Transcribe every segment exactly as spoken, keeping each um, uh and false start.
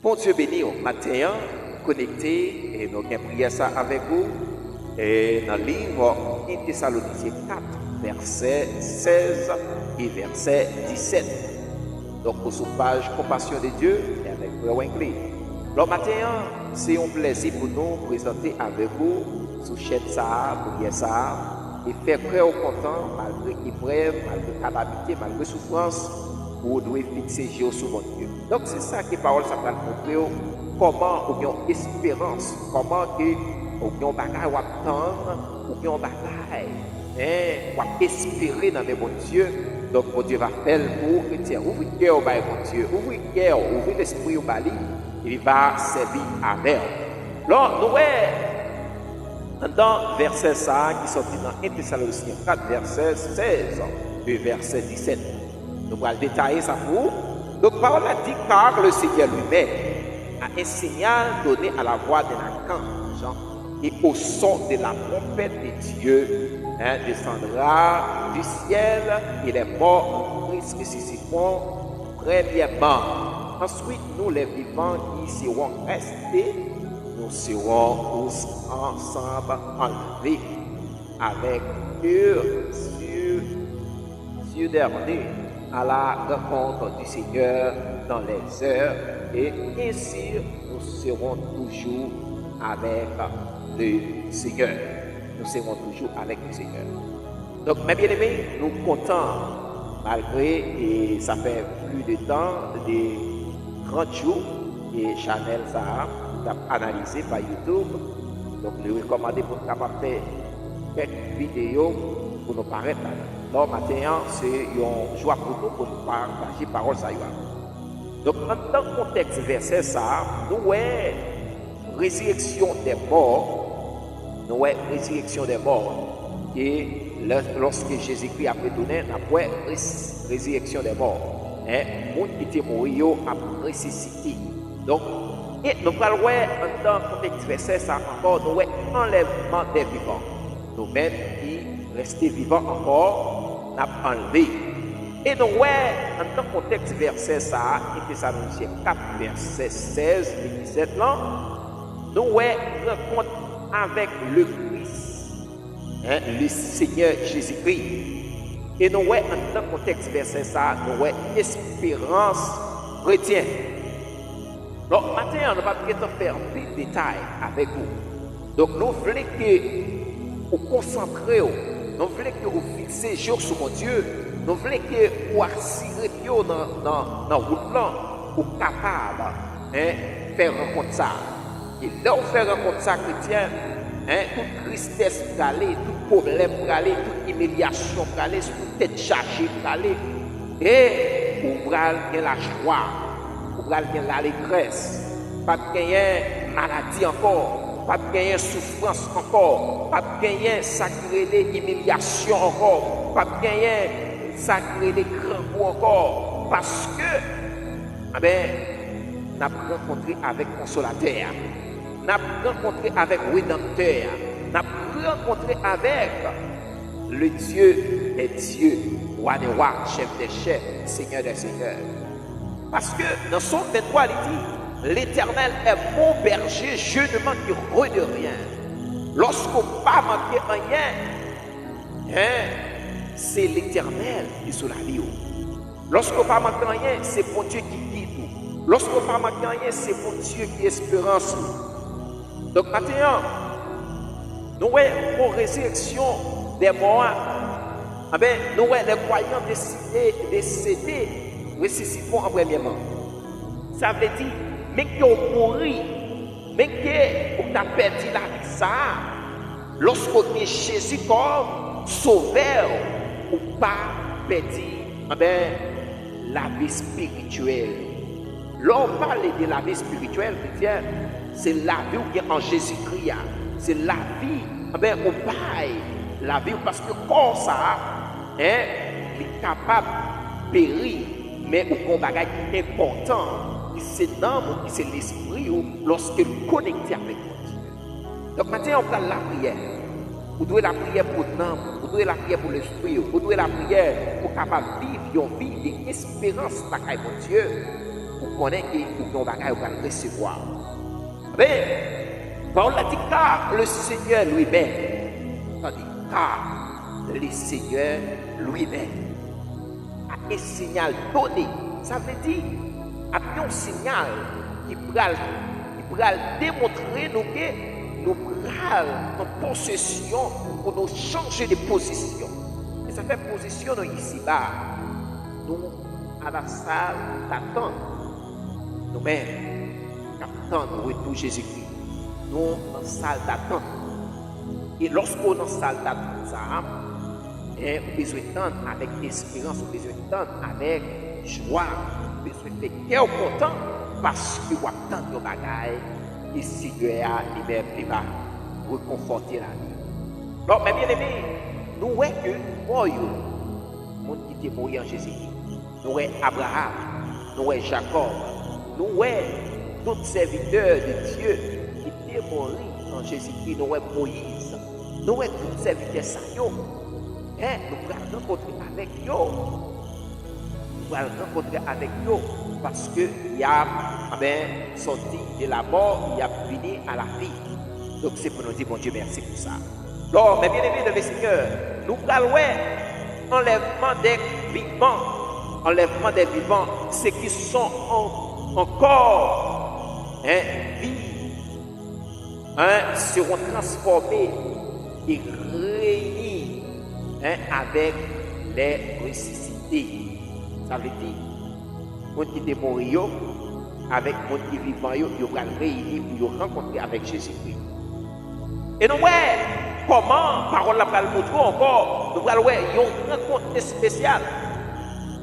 Bondye beni w. Maten an, konekte, e nou gen priyè sa avèk ou. E nan liv en Tesalonisyen kat, vèsè sèz e vèsè disèt. Donk, ou sou paj Compassion de Dieu, e avèk Frè Wengley. Lò maten an, se yon plèzi pou nou prezante avèk ou sou chèn sa a, priyè sa a, e fè kè w kontan, malgre eprèv, malgre kalamite, malgre soufrans, ou dwe fikse je w sou Bondye. Donk, se sa ke pawòl sa pral montre w, kòman ou gen yon esperans, kòman ke ou gen yon bagay w ap tann, ou gen yon bagay, en, w ap espere nan men Bondye. Donk, Bondye va fè l pou ou, kretyen. Ouvri kè w bay Bondye, ouvri kè w, ouvri lespri w ba li, e li va sèvi avè w. Lò, nou wè, anndan vèsè sa a ki sòti nan en Tesalonisyen kat, vèsè sèz, e vèsè disèt. Nou pral detaye sa pou ou. Donk, pawòl la di, car le Seigneur lui-même, à un signal donné à la voix d'un archange et au son de la trompette de Dieu, hein, descendra du ciel, et les morts en Christ ressusciteront premièrement. Ensuite, nous, les vivants qui serons restés, nous serons tous ensemble enlevés avec eux sur, sur des nuées à la rencontre du Seigneur dans les airs, et ainsi nous serons toujours avec le Seigneur. Nous serons toujours avec le Seigneur. Donk, mè byeneme, nou kontan, malgre, e sa fè plis de tan, de trant jou, e chanèl sa a, nou t ap analize pa YouTube. Donk, nou rekòmande pou nou kapab fè kèk videyo pou nou parèt ladan. Lò maten an, se yon jwa pou nou, pou nou pataje pawòl sa yo avè w. Donk, anndan kontèks vèsè sa a, nou wè rezireksyon dè mò, nou wè rezireksyon dè mò, e lè, lòske Jezikri ap retounen, n ap wè res-, rezireksyon dè mò. En, moun ki te mouri yo ap resisite. Donk, e nou pral wè anndan kontèks vèsè sa ankò, nou wè anlèvman dè vivan. Nou menm ki reste vivan ankò, n ap anlve. E nou wè, anndan kontèks vèsè sa a, en Tesalonisyen kat, vèsè sèz e disèt lan, nou wè rankont avèk Lekris, en, le Seigneur Jésus-Christ. E nou wè, anndan kontèks vèsè sa a, nou wè esperans kretyen. Donk, maten an, nou p ap gentan fè anpil detay avèk ou. Donk, nou vle ke ou konsantre w, nou vle ke ou fikse je w sou Bondye, nou vle ke ou asire pye w nan, nan, nan wout lan, ou kapab, en, fè rankont sa a. E lè w fè rankont sa, kretyen, en, tout tristès prale, tout pwoblèm prale, tout imilyasyon prale, tout tèt chaje prale. E ou pral gen lajwa, ou pral gen lalegrès. P ap genyen maladi ankò, p ap genyen soufrans ankò, p ap genyen sa ki rele imilyasyon ankò, p ap genyen sa ki rele grangou ankò. Paske, enben, n ap rankontre avèk Konsolatè a. N ap rankontre avèk Redanmtè a. N ap rankontre avèk le Dieu des dieux, Roi des rois, Chef des chefs, Seigneur des seigneurs. Paske nan Sòm venntwa, li di, L'Éternel est mon berger, je ne manquerai de rien. Lòske w pa manke anyen, en, se Letènèl ki sou lavi w. Lòske w pa manke anyen, se Bondye ki gid ou. Lòske w pa manke anyen, se Bondye ki esperans ou. Donk, maten an, nou wè mo rezireksyon dè mò a. Enben, nou wè les croyants décédés, décédés ressusciteront en premièrement. Sa vle di, menm ke w mouri, menm ke ou ta pèdi lavi sa a, lòske w gen Jezi kòm Sovè w, ou pa pèdi, enben, lavi espirityèl. Lè w pale de lavi espirityèl, kretyen, se lavi w gen an Jezikri a. Se lavi, enben, ou bay lavi w, paske kò sa a, en, li kapab peri, men ou gen yon bagay ki enpòtan, ki se nanm ou, ki se lespri w, lòske l konekte avèk Bondye. Donk, maten an, ou pral lapriyè. Ou dwe lapriyè pou nanm ou, ou dwe lapriyè pou lespri w, ou dwe lapriyè pou w kapab viv yon vi de esperans lakay Bondye. Ou konnen ke ou gen yon bagay ou pral resevwa. Amen. Pawòl la di, car le Seigneur lui-même. Tande, car le Seigneur lui-même a un signal donné. Sa vle di, ap gen yon sinyal ki pral, ki pral demontre nou ke nou pral pran posesyon pou nou chanje de pozisyon. E sa fè pozisyon nou isiba, nou à la salle d'attente. Nou menm k ap tann retou Jezikri, nou nan sal datant. E lòske w nan sal datant sa a, en, ou bezwen tann avèk esperans, ou bezwen tann avèk jwa, ou bezwen fè kè w kontan, paske w ap tann yon bagay ke Senyè a li menm li va rekonfòte lavi w. Donk, mè byeneme, nou wè ke mò yo, moun ki te mouri an Jezikri, nou wè Abraram, nou wè Jakòb, nou wè tout sèvitè de Dye ki te mouri an Jezikri, nou wè Moyiz, nou wè tout sèvitè sa yo. Hein, nou pral rankontre avèk yo. Nou pral rankontre avèk yo, paske y ap, amen, sòti de la mò, y ap vini a la vi. Donk, se pou nou di Bondye mèsi pou sa. Donk, mè byeneme nan le Senyè, nou pral wè anlèvman dè vivan. Anlèvman dè vivan, se ki son an, ankò, en, vi, en, seront transformés et réunis, en, avec les ressuscités. Sa vle di, moun ki te mouri yo, avèk moun ki vivan yo, yo pral reyini pou yo rankontre avèk Jezikri. E nou wè kòman pawòl la pral montre w ankò, nou pral wè yon rankont espesyal.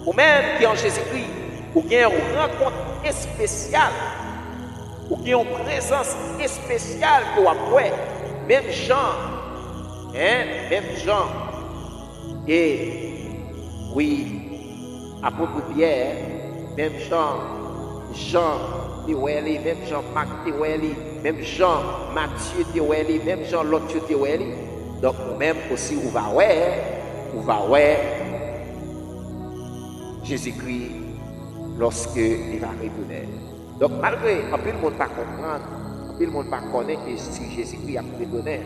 Ou menm ki an Jezikri, ou gen yon rankont espesyal. Ou gen yon prezans espesyal ke w ap wè. Menm jan, en, menm jan. E, wi, apot Pyè, menm jan Jan te wè li, menm jan Mak te wè li, menm jan Matye te wè li, menm jan lòt yo te wè li. Donk, ou menm osi, ou va wè, ou va wè Jezikri lòske li va retounen. Donk, malgre anpil moun pa konprann, anpil moun pa konnen ke si Jezikri ap retounen,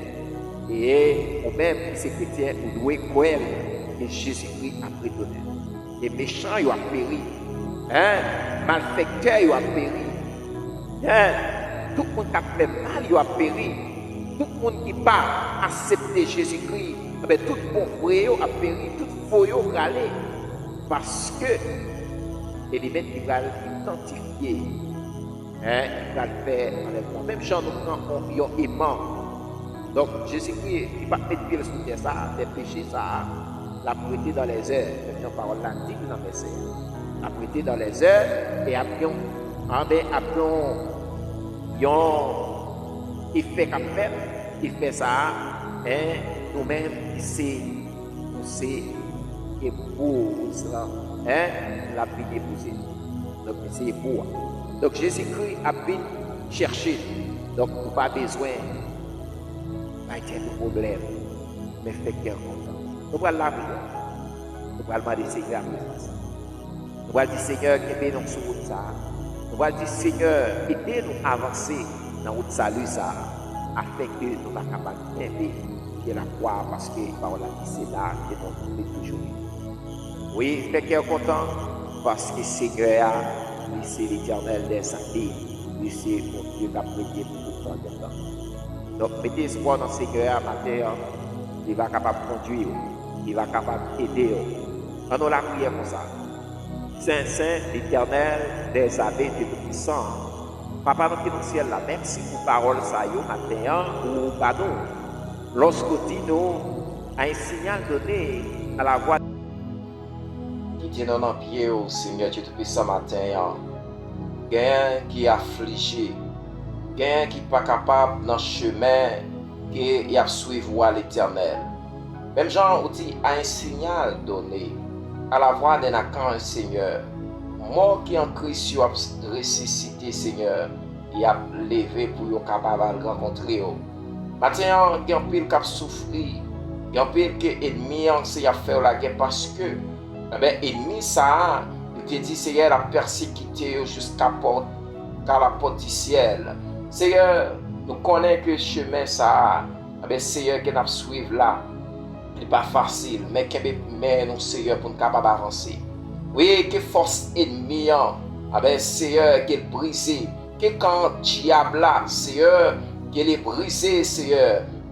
e ou menm ki se kretyen, ou dwe kwè ke Jezikri ap retounen. E mechan yo ap peri. Hein? Malfektè yo ap peri. Hein? Tout moun k ap fè mal yo ap peri. Tout moun ki pa aksepte Jezikri, enben, tout bon vre yo ap peri, tout fo yo prale. Paske e li menm ki pral idantifye, hein, ki pral fè anlèvman. Menm jan nou pran yon, yon eman. Donk, Jezikri ki pa t met pye l sou tè sa a, tè peche sa a, l ap rete dans les airs, menm jan pawòl la di l nan vèsè a. L ap rete dans les airs, e ap gen, anben, ap gen yon efè k ap fèt, efè sa a, en, nou menm ki se, nou se epouz lan, en, l ap vin epouze nou. Donk, se epou a. Donk, Jezikri ap vin chèche nou. Donk, nou pa bezwen bay tèt nou pwoblèm, men fè kè kontan. Nou pral lapriyè. Nou pral mande Senyè a prezans. Nou pral di, Senyè, kenbe nou sou wout sa a. Nou pral di, Senyè, ede nou avanse nan wout sali sa a, afenke nou ta kapab kenbe pye lakwa a, paske pawòl la di, se la ke nou dwe toujou rete. Wi, fè kè kontan, paske Senyè a, li se Letènèl dèzame, li se Bondye k ap rete pou tout tan dè tan. Donk, mete espwa w nan Senyè a maten an, li va kapab kondui w, li va kapab ede w. Ann nou lapriyè konsa. Sen, sen, Letènèl dèzame, Dye Toupisan. Papa nou ki nan syèl la, mèsi pou pawòl sa yo maten an ou ba nou. Lòske w di nou, à un signal donné, à la voix. Kite nou nan pye w, Senyè Dye Toupisan, maten an. Genyen ki aflije, genyen ki pa kapab nan chemen ke y ap swiv ou a, Letènèl. Menm jan ou di, à un signal donné, à la voix d'un archange, Senyè. Mò ki an Kris yo ap resisite, Senyè. Y ap leve pou yo kapab al rankontre w. Maten an, gen anpil k ap soufri, gen anpil ke ènmi an se y ap fè yo lagè paske, enben, ènmi sa a, li Te di, Seyè, l ap pèsekite yo jiska pòt, ka la pòt di syèl. Seyè, nou konnen ke chemen sa a, anben, Seyè, ke n ap swiv la, li pa fasil, men kenbe men nou, Seyè, pou n kapab avanse. Wi, ke fòs ènmi an, anben, Seyè, ke l brize, ke kan dyab la, Seyè, ke li brize, Seyè,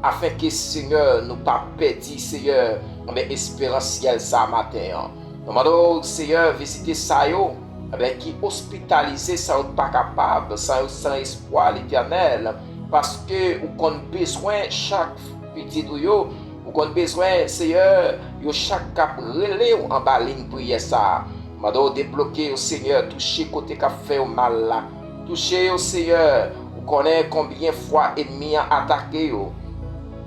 afenke, Seyè, nou pa pèdi, Seyè, anben, esperans syèl sa maten an. Nou mande w, Seyè, vizite sa yo, anben, ki ospitalize, sa yo pa kapab, sa yo san espwa, Letènèl, paske ou konn bezwen chak pitit ou yo, ou konn bezwen, Seyè, yo chak k ap rele w anba liy priyè sa a. Mande w debloke yo, Seyè, touche kote k ap fè yo mal la. Touche yo, Seyè, ou konnen konbyen fwa ènmi an atake yo.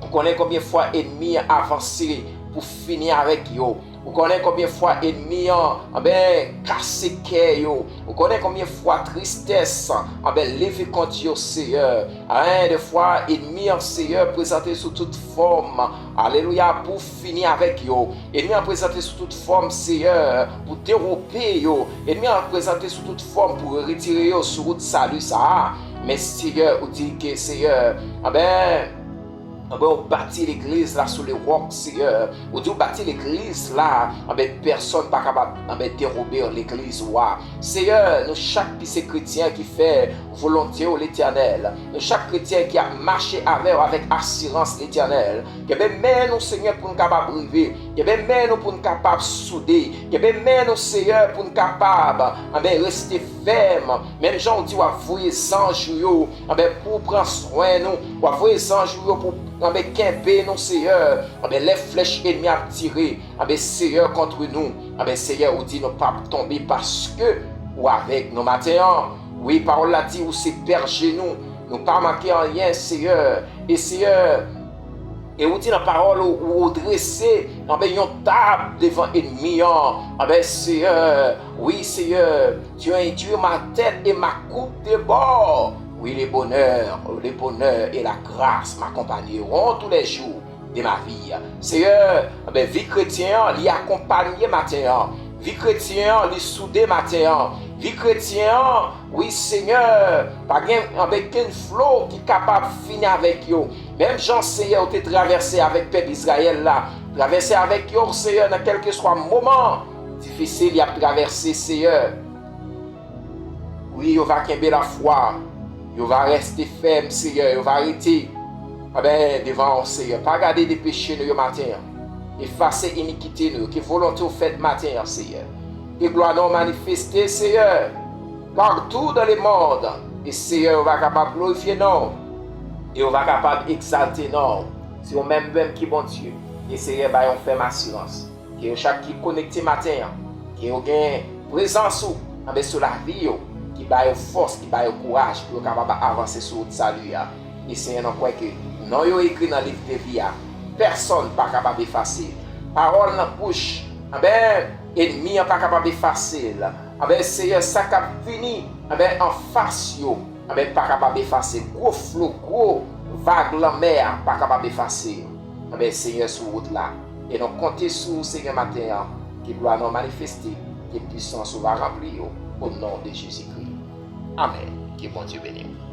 Ou konnen konbyen fwa ènmi an avanse pou fini avèk yo. Ou konnen konbyen fwa ènmi an, anben, kase kè yo. Ou konnen konbyen fwa tristès, anben, leve kont yo, Seyè. Anben, defwa, ènmi an, Seyè, prezante sou tout fòm. Alelouya, pou fini avèk yo. Ènmi an prezante sou tout fòm, Seyè, pou dewope yo. Ènmi an prezante sou tout fòm pou retire yo sou wout sali sa a. Men, Seyè, ou di ke, Seyè, anben, anben, ou bati legliz la sou le wòk, Seyè. Ou di ou bati legliz la, anben, pèsonn pa kapab, anben, dewobe legliz ou a. Seyè, nou chak ki se kretyen ki fè volonte w, Letènèl. Nou chak kretyen ki ap mache avè w avèk asirans, Letènèl. Kenbe men nou, Seyè, pou n kapab rive. Kenbe men nou pou n kapab soude. Kenbe men nou, Seyè, pou n kapab, anben, reste fèm. Menm jan w di w ap voye zanj ou yo, anben, pou pran swen nou. W ap voye zanj ou yo pou, anben, kenbe nou, Seyè. Anben, lè flèch ènmi ap tire, anben, Seyè, kont nou, anben, Seyè, ou di nou p ap tonbe paske ou avèk nou maten an. Wi, pawòl la di ou se bèje nou. Nou pa manke anyen, Seyè. E Seyè, e ou di nan pawòl ou, ou drese, anben, yon tab devan ènmi an. Anben, Seyè, wi, Seyè, tu injures ma tête et ma coupe de bord. Oui, le bonheur, le bonheur et la grâce m'accompagneront tous les jours de ma vie. Seyè, anben, vi kretyen an, li akonpanye maten an. Vi kretyen an, li soude maten an. Vi kretyen an, wi, Seyè, pa gen, anben, kenn flo ki kapab fini avèk yo. Menm jan, Seyè, ou te travèse avèk pèp Izrayèl la, travèse avèk yo, Seyè, nan kèlkeswa moman difisil y ap travèse, Seyè. Wi, yo va kenbe lafwa. Yo va reste fèm, Seyè. Yo va rete, anben, devan w, Seyè. Pa gade de peche nou yo maten an. Efase inikite nou yo. Ke volonte w fèt maten an, Seyè. Ke glwa non w manifeste, Seyè. Partou dans le monde. E, Seyè, yo va kapab glorifye non w. E yo va kapab egzalte non w. Se ou menm menm ki Bondye. E, Seyè, bay yon fèm asirans. Ke yo chak ki konekte maten an, ke yo gen prezans ou anben sou lavi yo, ki ba yo fòs, ki ba yo kouraj pou yo kapab avanse sou wout sali a. E Senyè, nou kwè ke non yo ekri nan liv de vi a, pèsonn pa kapab efase l. Pawòl nan bouch, anben, ènmi an pa kapab efase l. Anben, Senyè, sa k ap vini, anben, anfas yo, anben, pa kapab efase. Gwo flo, gwo vag lanmè a pa kapab efase yo. Anben, Senyè, sou wout la. E nou konte sou ou, Senyè, maten an. Ke glwa nou manifeste, ke pisans ou va ranpli yo, o non de Jezikri. Amèn. Ke Bondye beni w.